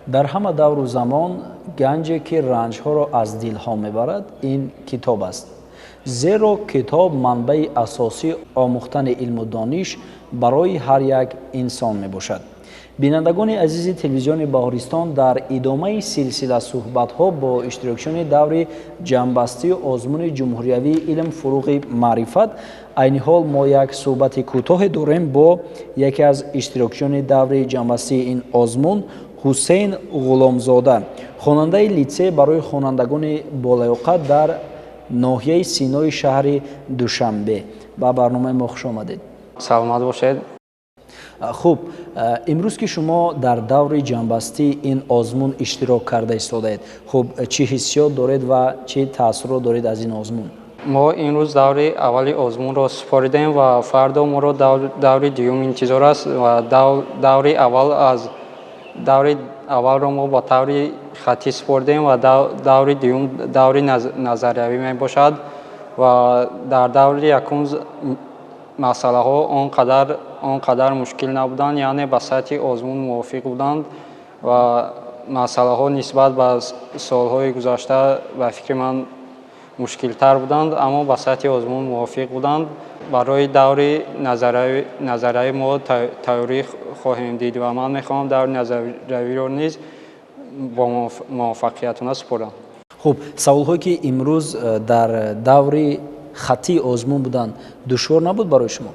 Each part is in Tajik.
Дар ҳама давру замон ганҷе, ки ранҷҳоро аз дилҳо мебарад, ин китоб аст. Зеро китоб манбаи асосии омӯхтани илму дониш барои ҳар як инсон мебошад. Бинандагони азизи телевизиони Баҳористон, дар идомаи силсила суҳбатҳо бо иштирокчиёни даври ҷамъбастии озмуни ҷумҳуриявии «Илм фуруғи маърифат», айни ҳол мо як суҳбати кӯтоҳе дорем бо яке аз иштирокчиёни даври ҷамъбастии ин озмун, Ҳусейн Ғуломзода, хонандаи литсей барои хонандагони болаёқат дар ноҳияи Синои шаҳри Душанбе. Ба барномаи мо хуш омадед. Саломат бошед. Хуб, имрӯз ки шумо дар даври ҷамъбастии ин озмун иштирок карда истодаед, хуб, чӣ ҳиссиёт доред ва чӣ таассурот доред аз ин озмун? Мо имрӯз даври аввали озмунро супоридем ва фардо моро даври дуюм интизор аст. Ва даври аввал аз даври аввалро мо ба таври хаттӣ супоридем ва даври дуюм даври назариявӣ мебошад. Ва дар даври якум масъалаҳо он қадар мушкил набуданд, яъне ба сатҳи озмун мувофиқ буданд. Ва масъалаҳо нисбат ба солҳои гузашта, ба фикри ман, мушкилтар буданд, аммо ба сатҳи озмун мувофиқ буданд. Барои даври назариявӣ мо тайёрӣ хоҳем дид ва ман мехоҳам даври назариявиро низ бо муваффақиятона супорам. Хуб, саволҳое, ки имрӯз дар даври хаттии озмун буданд, душвор набуд барои шумо?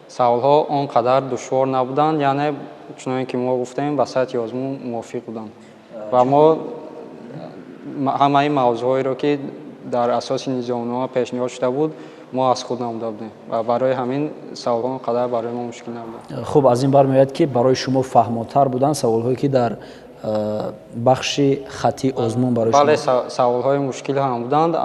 Саволҳо он қадар душвор набуданд, яъне чуноне ки мо гуфтем, ба сатҳи озмун мувофиқ буданд. Ва мо ҳамаи мавзӯъҳоеро, ки дар асоси низомнома пешниҳод шуда буд, мо аз худ намуда будем ва барои ҳамин саволҳо он қадар барои мо мушкил набуданд. Хуб, аз ин бармеояд, ки барои шумо фаҳмотар буданд саволҳое, ки дар бахши хаттии озмун барои Бале, саволҳои мушкил ҳам буданд,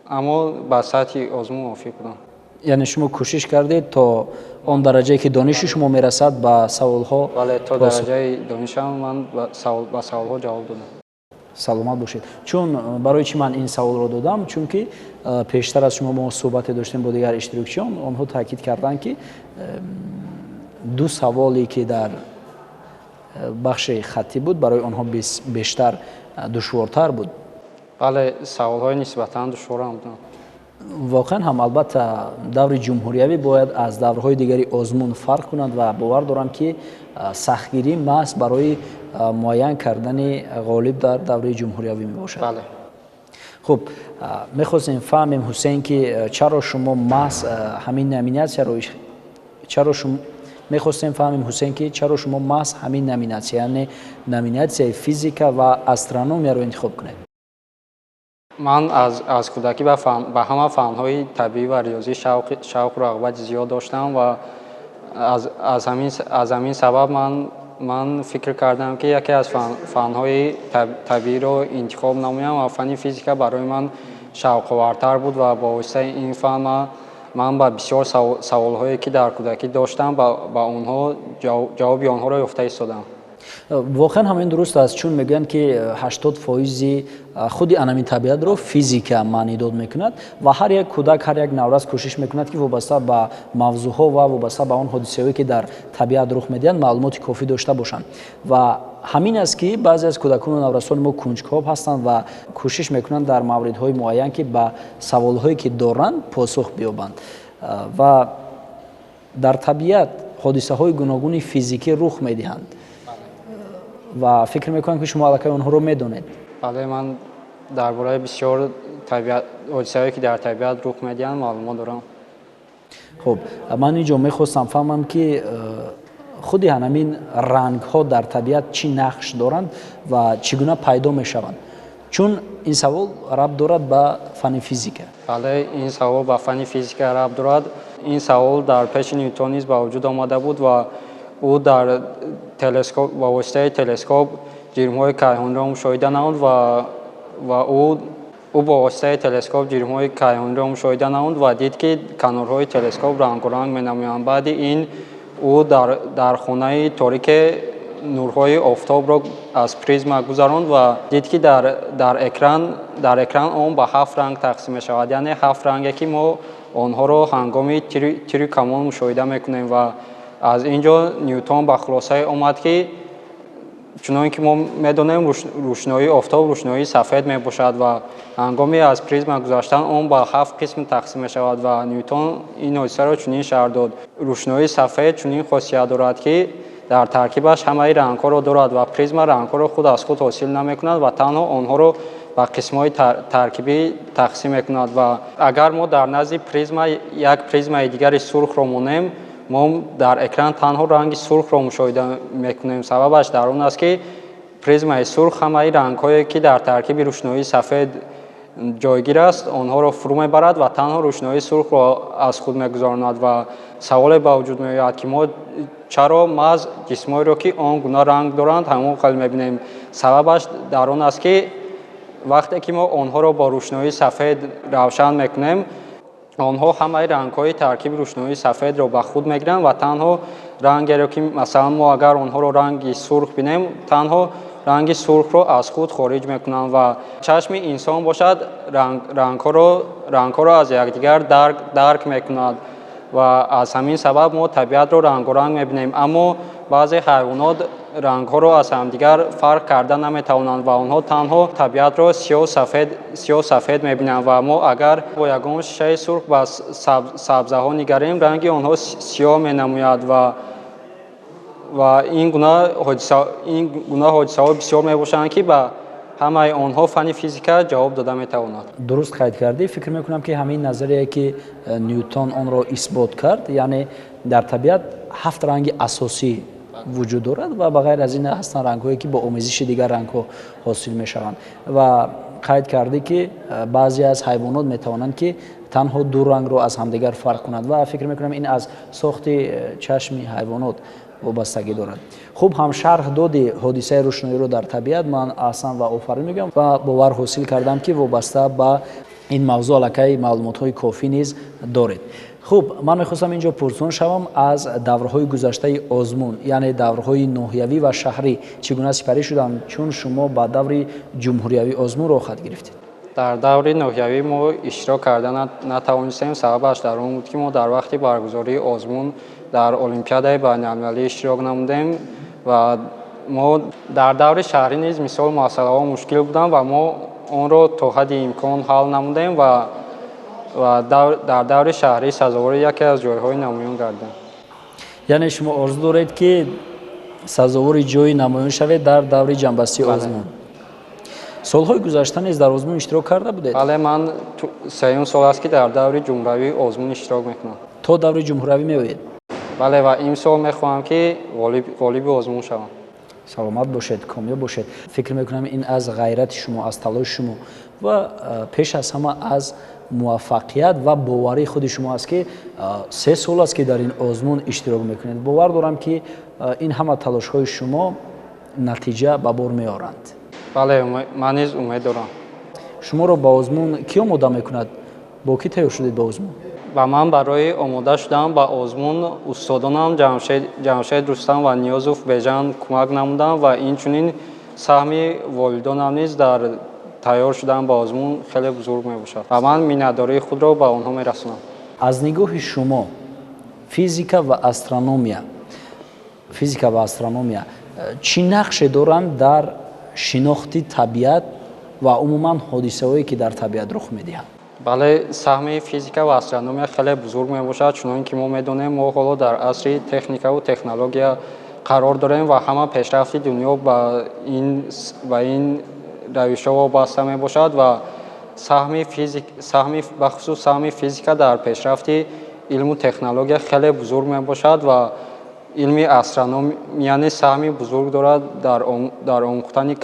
аммо ба сатҳи озмун мувофиқ буданд. Яъне шумо кӯшиш кардед то он дараҷае, ки дониши шумо мерасад, ба саволҳо? Бале, то дараҷаи донишам ман ба саволҳо ҷавоб додам. Саломат бошед. Чун барои чӣ ман ин саволро додам? Чунки пештар аз шумо мо суҳбате доштем бо дигар иштирокчиён, онҳо таъкид карданд, ки ду саволе, ки дар бахши хаттӣ буд, барои онҳо бештар душвортар буд. Бале, саволҳои нисбатан душворам буданд. Воқеан ҳам, албатта, даври ҷумҳуриявӣ бояд аз даврҳои дигари озмун фарқ кунад ва бовар дорам, ки сахтгирӣ маҳз барои муайян кардани ғолиб дар давраи ҷумҳуриявӣ мебошад. Бале. Хуб, мехостем фаҳмем, Ҳусейн, ки чаро шумо маҳз ҳамин номинатсияро, чаро шумо, мехостем фаҳмем, Ҳусейн, ки чаро шумо маҳз ҳамин номинатсия, яъне номинатсияи физика ва астрономияро интихоб кунед? Ман аз кӯдакӣ ба ҳама фанҳои табиӣ ва риёзӣ шавқу рағбати зиёд доштам ва аз ҳамин сабаб ман фикр кардам, ки яке аз фанҳои табииро интихоб намоям. Ва фанни физика барои ман шавқовартар буд ва бо воситаи ин фан ман ба бисёр саволҳое, ки дар кӯдакӣ доштам, ба онҳо ҷавоби онҳоро ёфта истодам. Воқеан ҳамин дуруст аст, чун мегӯянд, ки 80 фоизи худи анамин табиатро физика маънидод мекунад ва ҳар як кӯдак, ҳар як наврас кӯшиш мекунад, ки вобаста ба мавзӯъҳо ва вобаста ба он ҳодисаҳое, ки дар табиат рух медиҳанд, маълумоти кофӣ дошта бошанд. Ва ҳамин аст, ки баъзе аз кӯдакону наврасони мо кунҷков ҳастанд ва кӯшиш мекунанд дар мавридҳои муайян, ки ба саволҳое, ки доранд, посух биёбанд. Ва дар табиат ҳодисаҳои гуногуни физикӣ рух медиҳанд ва фикр мекунам, ки шумо аллакай онҳоро медонед. Бале, ман дар бораи бисёр ҳодисаҳое, ки дар табиат рух медиҳанд, маълумот дорам. Хуб, ман ин ҷо мехостам фаҳмам, ки худи ҳанамин рангҳо дар табиат чӣ нақш доранд ва чӣ гуна пайдо мешаванд, чун ин савол рабт дорад ба фанни физика. Бале, ин савол ба фанни физика рабт дорад. Ин савол дар пеши Нютон низ ба вуҷуд омада буд ва ӯ дар телескоп, ба воситаи телескоп ҷирмҳои кайҳониро мушоҳида намуд ва ӯ бо воситаи телескоп ҷирмҳои кайҳониро мушоҳида намуд ва дид, ки канорҳои телескоп рангоранг менамоянд. Баъди ин ӯ дар хонаи торике нурҳои офтобро аз призма гузаронд ва дид, ки дар экран он ба ҳафт ранг тақсим мешавад, яъне ҳафт ранге, ки мо онҳоро ҳангоми тиру камон мушоҳида мекунем. Ва аз ин ҷо Нютон ба хулосае омад, ки Чунон ки мо медонем, рӯшноии офтоб рӯшноии сафед мебошад ва ҳангоми аз призма гузаштан он ба 7 қисм тақсим мешавад ва Ньютон ин ҳодисаро чунин шарҳ дод. Рӯшноии сафед чунин хосият дорад, ки дар таркибаш ҳамаи рангҳоро дорад ва призма рангҳоро худ аз худ ҳосил намекунад ва танҳо онҳоро ба қисмҳои таркибӣ тақсим мекунад. Ва агар мо дар назди призма як призмаи дигари сурхро монем, мо дар экран танҳо ранги сурхро мушоҳида мекунем. Сабабаш дар он аст, ки призмаи сурх ҳамаи рангҳое, ки дар таркиби рӯшноии сафед ҷойгир аст, онҳоро фурӯ мебарад ва танҳо рӯшноии сурхро аз худ мегузаронад. Ва саволе ба вуҷуд меояд, ки мо чаро маҳз ҷисмҳоеро, ки он гуна ранг доранд, ҳамон хел мебинем. Сабабаш дар он аст, ки вақте ки мо онҳоро бо рӯшноии сафед равшан мекунем, онҳо ҳамаи рангҳои таркиби рӯшноии сафедро ба худ мегиранд ва танҳо рангеро, ки масалан мо агар онҳоро ранги сурх бинем, танҳо ранги сурхро аз худ хориҷ мекунанд. Ва чашми инсон бошад, рангҳоро аз якдигар дарк мекунад ва аз ҳамин сабаб мо табиатро рангоранг мебинем. Аммо баъзе ҳайвонот рангҳоро аз ҳамдигар фарқ карда наметавонанд ва онҳо танҳо табиатро сиёҳ-сафед мебинанд. Ва мо агар бо ягон шишаи сурх ба сабзаҳо нигарем, ранги онҳо сиёҳ менамояд ва ин гуна ҳодисаҳо бисёр мебошанд, ки ба ҳамаи онҳо фанни физика ҷавоб дода метавонад. Дуруст қайд кардӣ. Фикр мекунам, ки ҳамин назарие, ки Ньютон онро исбот кард, яъне дар табиат 7 ранги асосӣ вуҷуд дорад ва ба ғайр аз ин ҳастанд рангҳое, ки бо омезиши дигар рангҳо ҳосил мешаванд. Ва қайд кардӣ, ки баъзе аз ҳайвонот метавонанд, ки танҳо 2 рангро аз ҳамдигар фарқ кунанд ва фикр мекунам, ин аз сохти чашми ҳайвонот вобастагӣ дорад. Хуб ҳам шарҳ доди ҳодисаи рӯшноиро дар табиат. Ман аҳсан ва офарин мегӯям ва бовар ҳосил кардам, ки вобаста ба ин мавзӯъ аллакай маълумотҳои кофӣ низ доред. Хуб, ман мехостам инҷо пурсон шавам аз даврҳои гузаштаи озмун, яъне даврҳои ноҳиявӣ ва шаҳрӣ чӣ гуна сипарӣ шуданд, чун шумо ба даври ҷумҳуриявии озмун роҳхат гирифтед. Дар даври ноҳиявӣ мо иштирок карда натавонистем. Сабабаш дар он буд, ки мо дар вақти баргузории озмун дар олимпиадаи байналмилалӣ иштирок намудем ва мо дар даври шаҳрӣ низ мисол масъалаҳо мушкил буданд ва мо онро то ҳадди имкон ҳал намудем ва дар даври шаҳрӣ сазовори яке аз ҷойҳои намоён гардем. Яъне шумо орзу доред, ки сазовори ҷои намоён шавед дар даври ҷамъбастии озмун. Солҳои гузашта низ дар озмун иштирок карда будед? Бале, ман 3-юм сол аст, ки дар даври ҷумҳуриявии озмун иштирок мекунам. То даври ҷумҳуриявӣ меоед? Бале, ва имсол мехоҳам, ки ғолиби озмун шавам. Саломат бошед, комёб бошед. Фикр мекунам, ин аз ғайрати шумо, аз талоши шумо ва пеш аз ҳама аз муваффақият ва боварии худи шумо аст, ки 3 сол аст, ки дар ин озмун иштирок мекунед. Бовар дорам, ки ин ҳама талошҳои шумо натиҷа ба бор меоранд. Бале, ман низ умед дорам. Шуморо ба озмун кӣ омода мекунад? Бо кӣ тайёр шудед ба озмун? Ба ман барои омода шудан ба озмун устодонам Ҷамшед Рустам ва Ниёзов Бежан кӯмак намуданд ва инчунин саҳми волидонам низ дар тайёр шудан ба озмун хеле бузург мебошад ва ман миннатдории худро ба онҳо мерасонам. Аз нигоҳи шумо физика ва астрономия чӣ нақше доранд дар шинохти табиат ва умуман ҳодисаҳое, ки дар табиат рух медиҳанд? Бале, саҳми физика ва астрономия хеле бузург мебошад. Чунон ки мо медонем, мо ҳоло дар асри техникаву технология қарор дорем ва ҳама пешрафти дунё ба ин равишҳо вобаста мебошад ва саҳми бахусус саҳми физика дар пешрафти илму технология хеле бузург мебошад ва илми астрономия низ саҳми бузург дорад, дар омӯхтани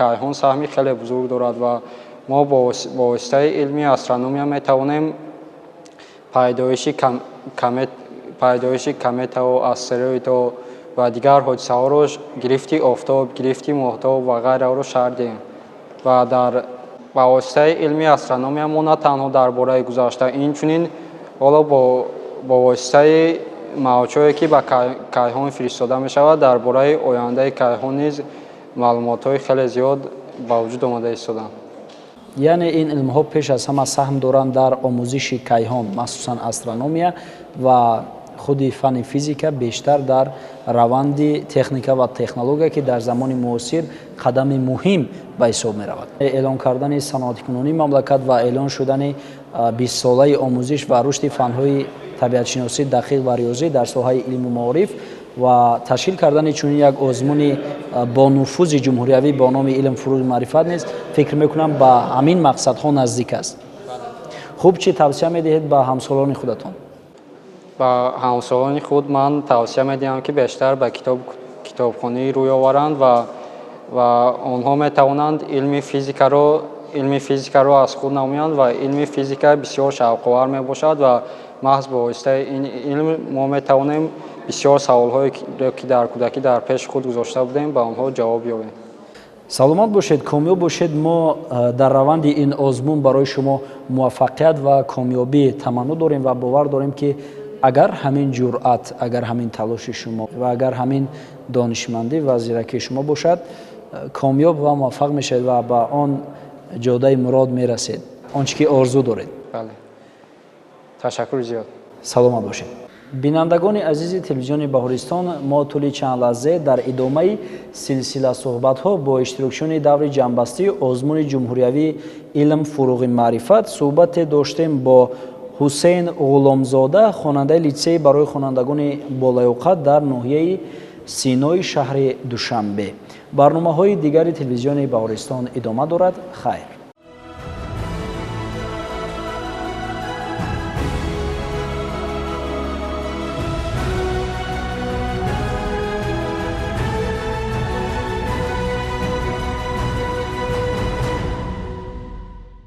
кайҳон саҳми хеле бузург дорад ва мо бо воситаи илми астрономия метавонем пайдоиши кометаҳо, астероидҳо ва дигар ҳодисаҳоро, гирифти офтоб, гирифти моҳтоб ва ғайраро шарҳ диҳем. Ва ба воситаи илми астрономия мо на танҳо дар бораи гузашта, инчунин ҳоло бо воситаи мавҷҳое, ки ба кайҳон фиристода мешавад, дар бораи ояндаи кайҳон низ маълумотҳои хеле зиёд ба вуҷуд омада истоданд. Яъне ин илмҳо пеш аз ҳама саҳм доранд дар омӯзиши кайҳон, махсусан астрономия, ва Худи фанни физика бештар дар раванди техника ва технология, ки дар замони муосир қадами муҳим ба ҳисоб меравад. Эълон кардани саноатикунонии мамлакат ва эълон шудани 20-солаи омӯзиш ва рушди фанҳои табиатшиносӣ, дақиқ ва риёзӣ дар соҳаи илму маориф ва ташкил кардани чунин як озмуни бонуфузи ҷумҳуриявӣ бо номи «Илм, фурӯғи маърифат» низ, фикр мекунам, ба ҳамин мақсадҳо наздик аст. Хуб, чӣ тавсия медиҳед ба ҳамсолони худатон? Ба ҳамсолони худ ман тавсия медиҳам, ки бештар ба китобхонӣ рӯй оваранд ва онҳо метавонанд илми физикаро аз худ намоянд. Ва илми физика бисёр шавқовар мебошад ва маҳз бо воситаи ин илм мо метавонем бисёр саволҳое, ки дар кӯдакӣ дар пеши худ гузошта будем, ба онҳо ҷавоб ёбем. Саломат бошед, комёб бошед. Мо дар раванди ин озмун барои шумо муваффақият ва комёбӣ таманно дорем ва бовар дорем, ки агар ҳамин ҷуръат, агар ҳамин талоши шумо ва агар ҳамин донишмандӣ ва зиракии шумо бошад, комёб ва муваффақ мешавед ва ба он ҷодаи мурод мерасед, он чӣ ки орзу доред. Бале, ташаккури зиёд. Саломат бошед. Бинандагони азизи телевизиони Баҳористон, мо тӯли чанд лаҳзе дар идомаи силсила суҳбатҳо бо иштирокчиёни даври ҷамъбастии озмуни ҷумҳуриявии «Илм, фурӯғи маърифат» суҳбате доштем бо Ҳусейн Ғуломзода, хонандаи литсей барои хонандагони болаёқат дар ноҳияи Синои шаҳри Душанбе. Барномаҳои дигари телевизиони Баҳористон идома дорад. Хайр.